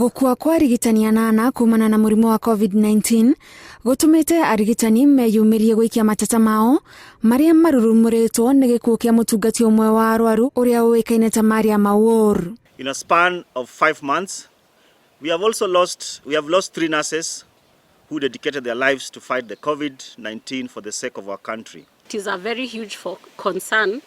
Gũkua kwa arigitani anana kumana na mũrimũ wa COVID-19 gũtũmĩte arigitani meyumĩrie gũikia mateta mao marĩa marurumũrĩtwo nĩ gĩkuũ kĩa mũtungati ũmwe wa arwaru ũrĩa ũĩkaine ta Mariam Awuor. In a span of 5 months, we have lost three nurses who dedicated their lives to fight the COVID-19 for the sake of our country. It is a very huge concern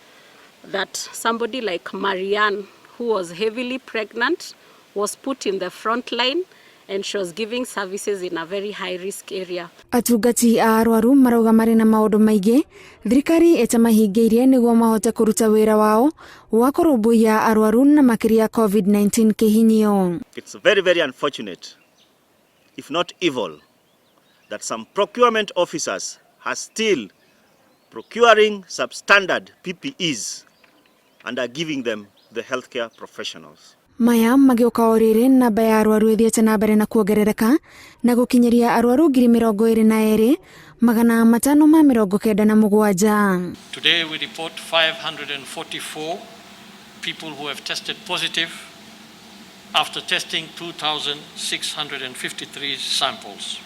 that somebody like Marianne, who was heavily pregnant, was put in the front line and she was giving services in a very high risk area. Atungati a arwaru marauga marĩ na maũndũ maingĩ thirikari ĩtamahingĩirie nĩguo mahote kũruta wĩra wao wa kũrũmbũiya arwaru na makĩria COVID-19 kĩhinyio. It's very, very unfortunate, if not evil, that some procurement officers are still procuring substandard PPEs and are giving them the healthcare professionals. Maya magĩũka o rĩrĩ namba ya arwaru ĩthiĩte na mbere na kuongerereka na gũkinyĩria arwaru 22,597. Today we report 544 people who have tested positive after testing 2,653 samples.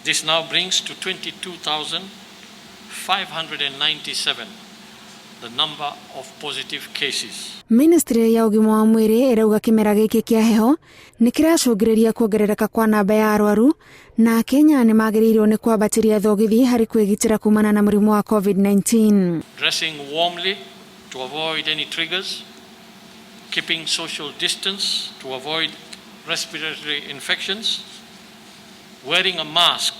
This now brings to 22,597 the number of positive cases. Ministry ya ũgima wa mwĩrĩ ĩrauga kĩmera gĩkĩ kĩa heho nĩ kĩracũngĩrĩria kuongerereka kwa namba ya arwaru na Kenya nĩ magĩrĩirwo nĩ kwambatĩria thogithi harĩ kwĩgitĩra kumana na mũrimũ wa COVID-19. Dressing warmly to avoid any triggers, keeping social distance to avoid respiratory infections, wearing a mask,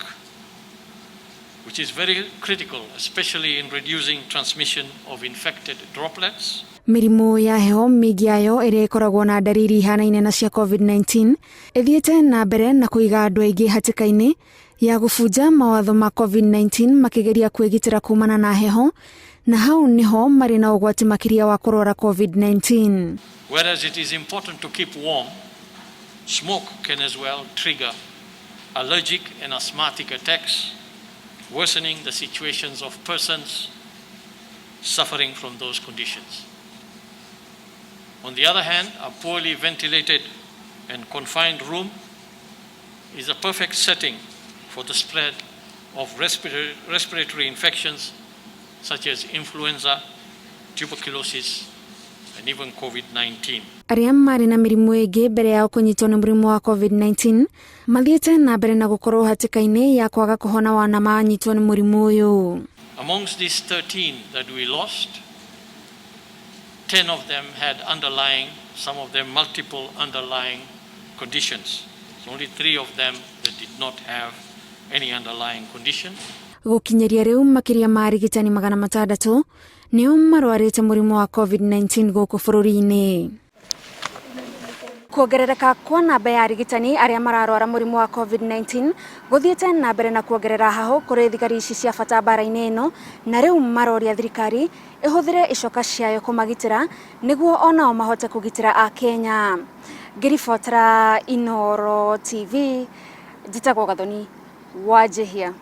which is very critical, especially in reducing transmission of infected droplets. Mĩrimũ ya heho mĩingĩ yayo ĩrĩa ĩkoragwo na ndariri ihanaine na cia COVID-19 ĩthiĩte na mbere na kũiga andũ aingĩ hatĩka-inĩ ya gũbunja mawatho ma COVID-19 makĩgeria kwĩgitĩra kumana na heho, na hau nĩho marĩ na ũgwati makĩria wa kũrwara COVID-19. Whereas it is important to keep warm, smoke can as well trigger allergic and asthmatic attacks, worsening the situations of persons suffering from those conditions. On the other hand, a poorly ventilated and confined room is a perfect setting for the spread of respiratory infections such as influenza, tuberculosis, and even COVID-19. Arĩa marĩ na mĩrimũ ĩngĩ mbere yao kũnyitwo nĩ mũrimũ wa COVID-19 mathiĩte na mbere na gũkorwo hatĩka-inĩ ya kwaga kũhona wana manyitwo nĩ mũrimũ ũyũ. Amongst these 13 that we lost, 10 of them had underlying, some of them multiple underlying conditions. It's only three of them that did not have any underlying condition. Gũkinyĩria rĩu makĩria ma arigitani 600 nĩo marwarĩte mũrimũ wa COVID-19 gũkũ bũrũri-inĩ. Kuongerereka kwa namba ya arigitani arĩa mararwara mũrimũ wa COVID-19 gũthiĩte na mbere na kuongerera hahũ kũrĩ thigari ici cia bata mbara-inĩ ĩno, na rĩu maroria thirikari ĩhũthĩre icoka ciayo kũmagitĩra nĩguo onao mahote kũgitĩra Akenya. Ngĩribotera Inooro TV, njĩtagwo Gathoni Wanjihia.